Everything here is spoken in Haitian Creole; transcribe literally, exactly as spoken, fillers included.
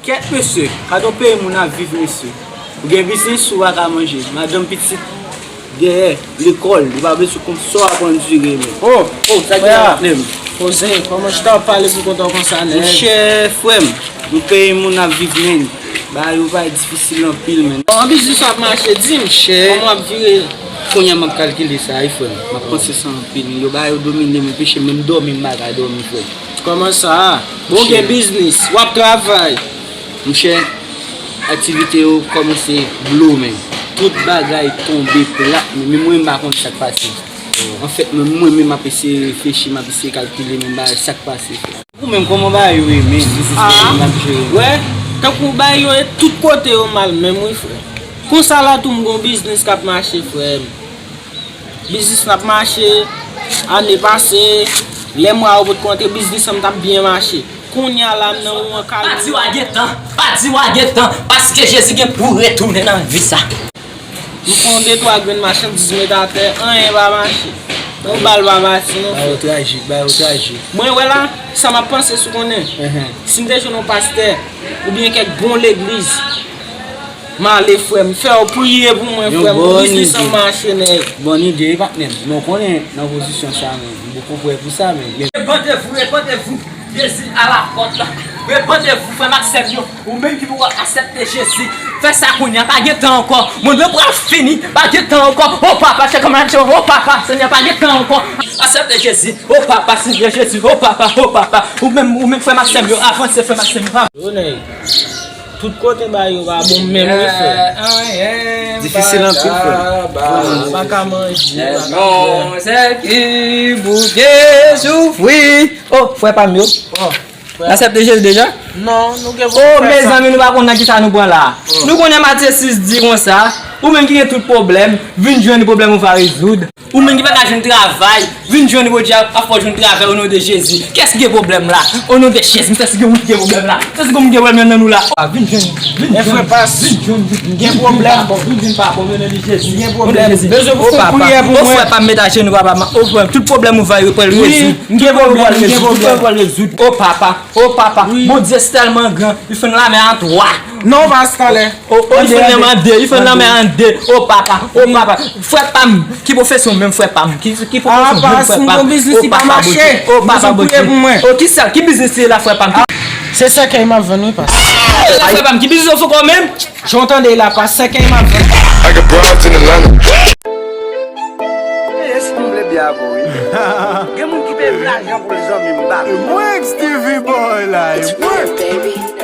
Kèt mesye, gade yon peyi moun ap viv mesye. Ou gen biznis ou pa ka manje. Madanm pitit dèyè lekòl, li pa bezwen konn sa w ap andire men. Oh, oh, sa gen la menm. Poze, kòman chita w ap pale pou kont w konsa nèg? Monchè, frè m, yon peyi moun ap viv men. Bagay yo pa difisil anpil men. Kòman biznis w ap mache di m? Monchè. Kòman w ap vire? Kounye a m ap kalkile sa wi frè m. M ap panse sa anpil. Yo bagay yo domine m, anpeche m menm dòmi m pa ka dòmi frè m. Kòman sa? Bon, gen biznis, w ap travay. Monchè, aktivite yo kòmanse blo men. Tout bagay tonbe plat men, men mwen m pa konn sa k pase. Anfèt, men mwen menm m ap eseye reflechi, m ap eseye kalkile men bagay sa k pase. Ou menm, kòman bagay yo ye men? Biznis ou menm n ap jere. Wè, tankou bagay yo ye tout kote yo mal menm wi frè. Konsa la tou m gon biznis k ap mache frè m. Biznis n ap mache, ane pase, lè mwa yo potko antre, biznis an m t ap byen mache. Kounye a la, m nan yon kay. Pa di w a gen tan, pa di w a gen tan, paske Jezi gen pou retounen nan vi sa. M fè yon de twa grenn machandiz met atè, anyen pa mache. Yon bal pa pase non frè. Ba yo trajik, ba yo trajik. Mwen wè la, sa m ap panse sou konnen. Si m te jwenn yon pastè, oubyen kèk bon legliz, m ale frè m, fè yo priye pou mwen frè m, pou biznis an mache nèg. Bon ide wi patnè m. Men w konnen nan pozisyon sa men, m poko prè pou sa men. Repantez-vous, repantez-vous. Jezi a la pòt la. Repantez-vous frè m ak sè m yo. Ou menm ki poko aksepte Jezi, fè sa kounye a, pa gen tan ankò. Mond lan pral fini, pa gen tan ankò. O papa, chè kòman yo, o papa, Senyè, pa gen tan ankò. Aksepte Jezi, o papa, Senyè Jezi, o papa, o papa. Ou menm, ou menm frè m ak sè m yo, avanse frè m ak sè m yo. Yo nèg, tout kote bagay yo pa bon menm wi frè. Difisil anpil frè. Pa ka manje, pa ka bwè. Sèl ki bouke soufri. Oh, frè pa m yo. N aksepte Jezi deja? Non, nou gen pou fè sa. Oh, mezanmi, nou pa konn nan kisa nou pran la. Nou konnen Matye sis di konsa, ou menm ki gen tout pwoblèm, vin jwenn li, pwoblèm ou va rezoud. Ou menm ki pa ka jwenn travay, vin jwenn Bondye, ap fè w jwenn travay o non de Jezi. Kiyès ki gen pwoblèm la? O non de Jezi, m santi gen moun ki gen pwoblèm la. M santi gen moun ki gen pwoblèm nan nou la. Ah, vin jwenn, vin jwenn, vin jwenn, vin jwenn. M gen pwoblèm. Vin pa bon, vin, vin pa bon, o non de Jezi. M gen pwoblèm. Bezwen pou fè priyè pou mwen. O frè pa m, met ajenou papa m. O frè, tout pwoblèm ou va yo pral rezoud. M gen pwoblèm, m gen pwoblèm. Tout pwoblèm pral rezoud. O papa, o papa, Bondye se tèlman gran, li fè n lamè an twa. Non, pa talè. O, o, li fè n lamè an de, li fè n lamè an de. O papa, o papa. Frè pa m, ki pwofesyon menm frè pa m? Ki, ki pwofesyon menm frè pa m? O papa Bondye, o papa Bondye. O kisa, ki biznis li la frè pa m? Se sèkèy m ap vann wi, pas. Frè pa m, ki biznis ou fè kò menm? Jan w tande la, pa sèkèy m ap vann. I got broads in Atlanta. Ey, si m vle byen avè w, wi. Gen moun ki peye m lajan pou l zanmi m, m pa vle. Mwen, Stevie Boy la, e mwen.